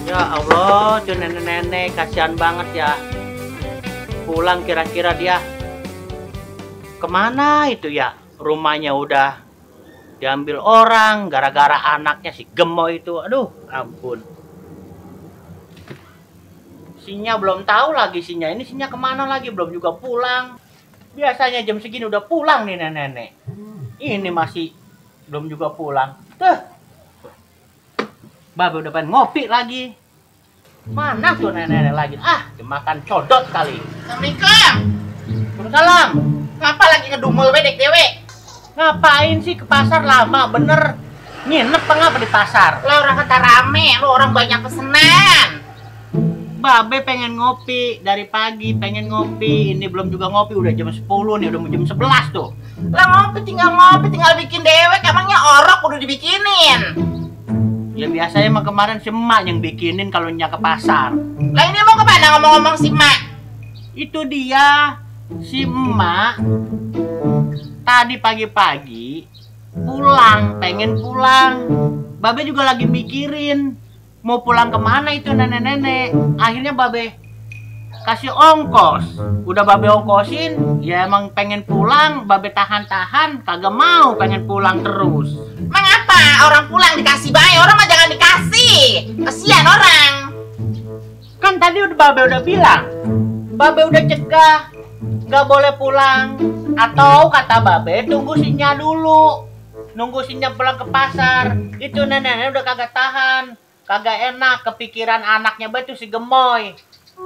Ya Allah, tuh nenek-nenek kasihan banget ya. Pulang kira-kira dia kemana itu ya? Rumahnya udah diambil orang gara-gara anaknya si gemoy itu. Aduh, ampun. Sinya belum tahu lagi sinya. Ini sinya kemana lagi? Belum juga pulang. Biasanya jam segini udah pulang nih nenek-nenek. Ini masih belum juga pulang. Tuh. Babe udah pengen ngopi lagi. Mana tuh nenek-nenek lagi? Ah, dimakan codot kali. Assalamualaikum. Waalaikumsalam. Ngapa lagi ngedumel bedek dewe? Ngapain sih ke pasar lama bener? Nginep apa ngapa di pasar? Lo orang kata rame, lo orang banyak pesenan. Babe pengen ngopi dari pagi, pengen ngopi. Ini belum juga ngopi, udah jam 10 nih, udah mau jam 11 tuh. Lah ngopi, tinggal bikin dewek. Emangnya orok udah dibikinin? Ya biasanya emang kemarin si emak yang bikinin kalau nya ke pasar. Lah ini mau kemana ngomong-ngomong si mak? Itu dia, si emak tadi pagi-pagi pulang, pengen pulang. Babe juga lagi mikirin mau pulang kemana itu nenek-nenek. Akhirnya babe kasih ongkos. Udah babe ongkosin, ya emang pengen pulang. Babe tahan-tahan, kagak mau pengen pulang terus. Mengapa orang pulang dikasih bayi, orang mah jangan dikasih. Kasihan orang. Kan tadi udah babe udah bilang, babe udah cegah nggak boleh pulang. Atau kata babe tunggu sinya dulu, nunggu sinya pulang ke pasar. Itu nenek udah kagak tahan, kagak enak kepikiran anaknya betul si gemoy.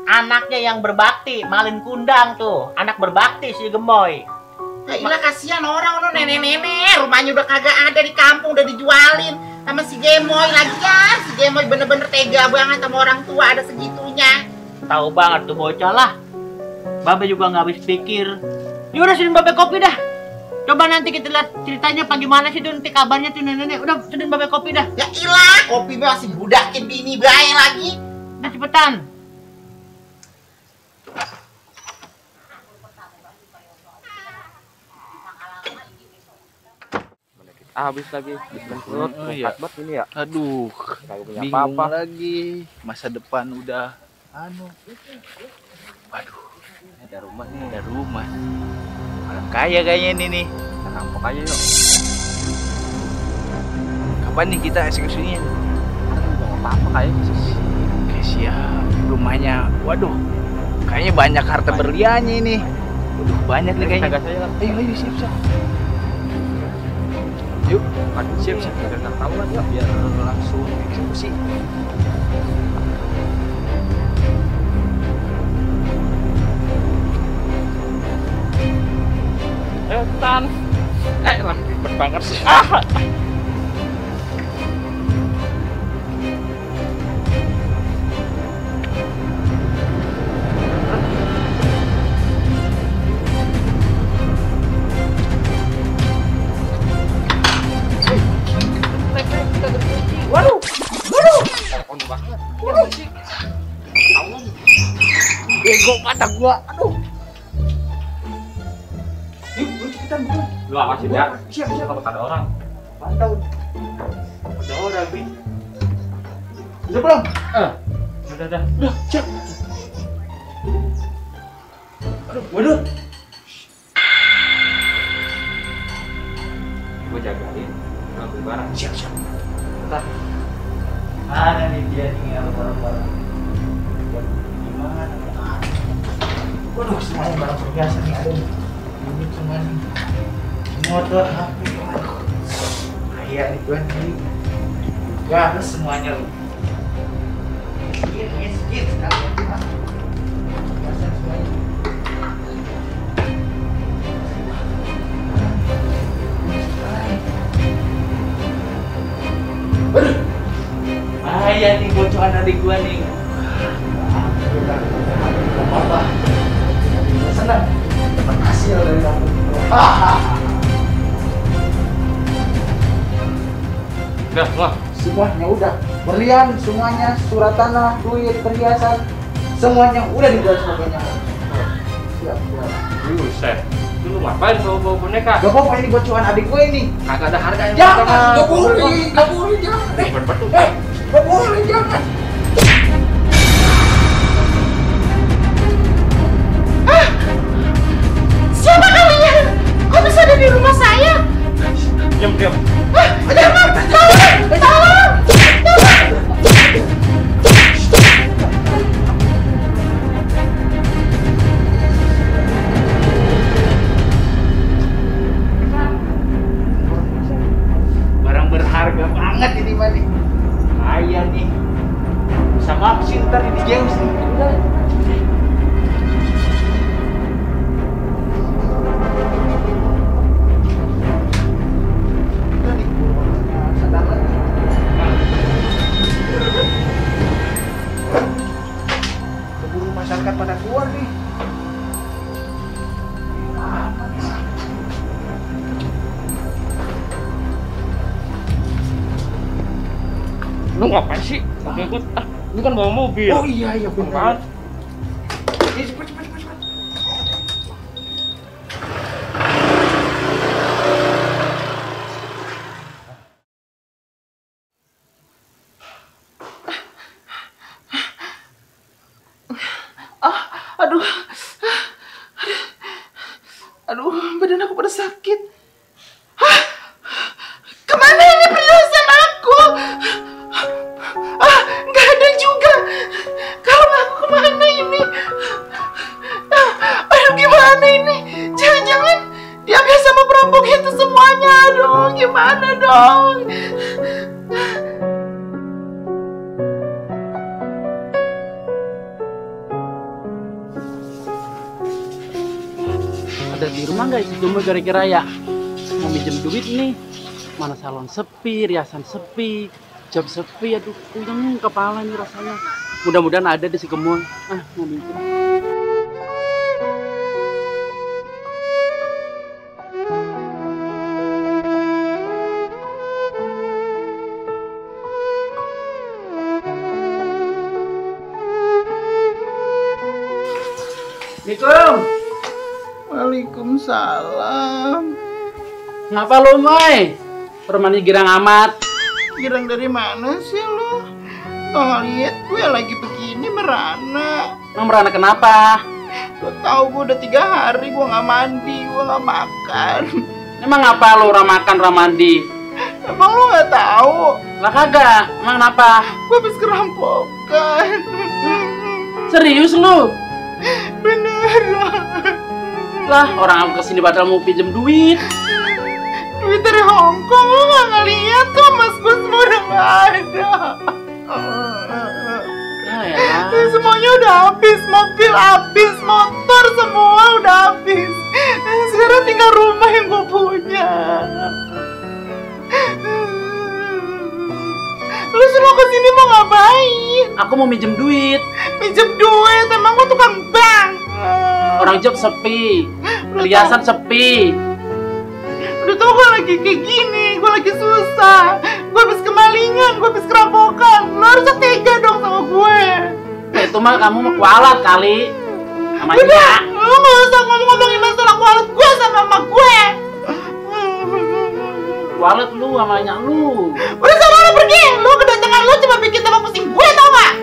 Anaknya yang berbakti, malin kundang tuh, anak berbakti si gemoy. Ya ilah kasihan orang lo nenek-nenek, rumahnya udah kagak ada di kampung, udah dijualin sama si gemoy lagian. Si gemoy bener-bener tega banget sama orang tua, ada segitunya. Tahu banget tuh bocah lah. Babe juga nggak habis pikir. Yaudah sini babe kopi dah. Coba nanti kita lihat ceritanya bagaimana sih tuh nanti kabarnya tuh nenek-nenek. Udah sini babe kopi dah. Ya ilah, kopi masih budakin bini bayi lagi. Nah cepetan. Habis lagi perut iya. banget ini ya. Aduh, Kagak punya bingung apa-apa. lagi. Masa depan udah Waduh, Ini ada rumah nih. ada rumah. Orang kaya kayaknya ini nih. Kita rampok aja yuk. Kapan nih kita eksekusinya? Enggak apa-apa kayaknya sih. Oke, siap. Rumahnya, waduh, kayaknya banyak harta berliannya ini. Waduh, banyak nih kayaknya. Kagak saya lah. Ayo, siap. Yuk, Siap. Kita tahu lah yuk biar langsung eksekusi. Tan. Lah ribet banget sih. Waduh. On banget. Bego kata gua. Aduh. Yuk, cepetan buka. Lu awasin ya. Siap. Kalau ada orang. Pantau. Ada orang bi. Udah belum? Udah. Udah, siap. Waduh. Gua jagain. Ngambil barang. Siap. Bentar. Ada nih dia tinggal barang-barang. Gimana? Waduh, semuanya barang berbiasa nih ada nih. Ini cuma nih motor, HP. Waduh. Kaya nih tuan nih. Ya, harus semuanya loh. Yes. Sekalian cuma. Biasa semuanya. Waduh. Bahaya nih bocoran dari gua nih. Alhamdulillah, tidak apa-apa. Kita senang dapat hasil dari kamu. Udah, wah. Semuanya udah, berlian semuanya, surat tanah, duit, perhiasan, semuanya udah dijual sebagainya. Siap. Buset. Lu ngapain bawa boneka? Gak apa-apa, ini buat cuan adik gue ini. Kagak ada harganya. Jangan, gak boleh, jangan. Betul. Gak boleh, jangan. Siapa kalian? Kok bisa ada di rumah saya? Diam. Jangan! Tolong! Barang berharga banget ini mah nih. Kaya nih. Sama sih ntar ini James nih. Udah. Keburu masyarakat pada keluar nih. Apa nih? Lu ngapain sih? Oke, ikut. Lu kan bawa mobil. Oh iya benar. Kan? Cepat. Aduh, badan aku pada sakit. Hah? Kemana ini perhiasan aku? Nggak ada juga. Kalau aku kemana ini? Aduh, gimana ini? Jangan-jangan diambil sama perampok itu semuanya. Aduh, gimana dong? Ada di rumah nggak isi cuma kira-kira ya? Mau minjem duit nih, mana salon sepi, riasan sepi, jam sepi, aduh puyeng kepala nih rasanya. Mudah-mudahan ada di si Kemul. Mau minjem. Assalamualaikum. Waalaikumsalam. Ngapa lu, Moy? Permani girang amat. Girang dari mana sih lu? Kau lihat gue lagi begini merana. Emang merana kenapa? Lo tau gue udah 3 hari gue nggak mandi, gue nggak makan. Emang ngapa lu makan mandi? Emang lu nggak tahu? Lah kagak. Emang kenapa? Gue habis kerampokan. Serius lu? Beneran. Lah orang aku kesini padahal mau pinjem duit. Duit dari Hongkong, lu nggak ngeliat tuh mas gue semua udah nggak ada. Ya. Semuanya udah habis, mobil habis, motor semua udah habis. Sekarang tinggal rumah yang gue punya. Lu suruh kesini mau ngapain? Aku mau minjem duit. Minjem duit, emang gue tukang bank. Orang job sepi, perhiasan sepi. Udah tau gue lagi kayak gini, gue lagi susah. Gue habis kemalingan, gue habis kerampokan. Lo harusnya tega dong sama gue. Itu mah kamu mau kualat kali. Udah, Namanya. lo gak usah ngomong-ngomongin masalah kualat gue sama mama gue. Kualat lu namanya lu. Udah sana lo pergi, lo kedatangan lo cuma bikin tambah pusing gue tau gak?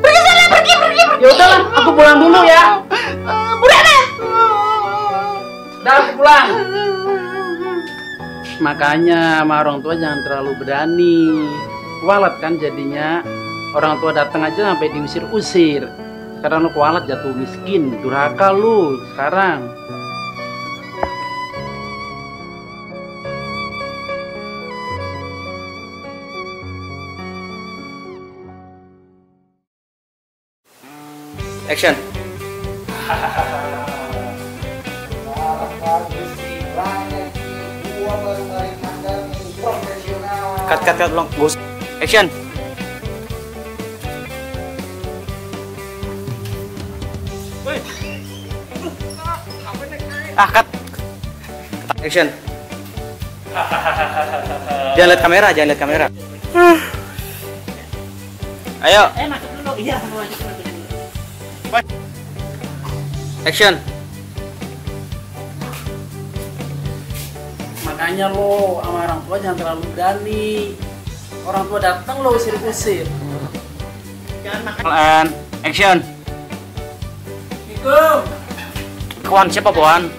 Pergi sana, pergi. Ya udahlah, aku pulang dulu ya. Burana. Udah aku pulang. Makanya sama orang tua jangan terlalu berani. Kualat kan jadinya. Orang tua datang aja sampai diusir-usir. Sekarang lu kualat jatuh miskin, durhaka lu sekarang. Action. Cut ulang. Gus. Action. Cut. Action. Jangan lihat kamera, Ayo. Masuk dulu. Iya, masuk dulu. Action. Makanya lo sama orang tua jangan terlalu berani. Orang tua datang lo usir-usir. Jangan makan. And action. Assalamualaikum. Kawan siapa, Boan?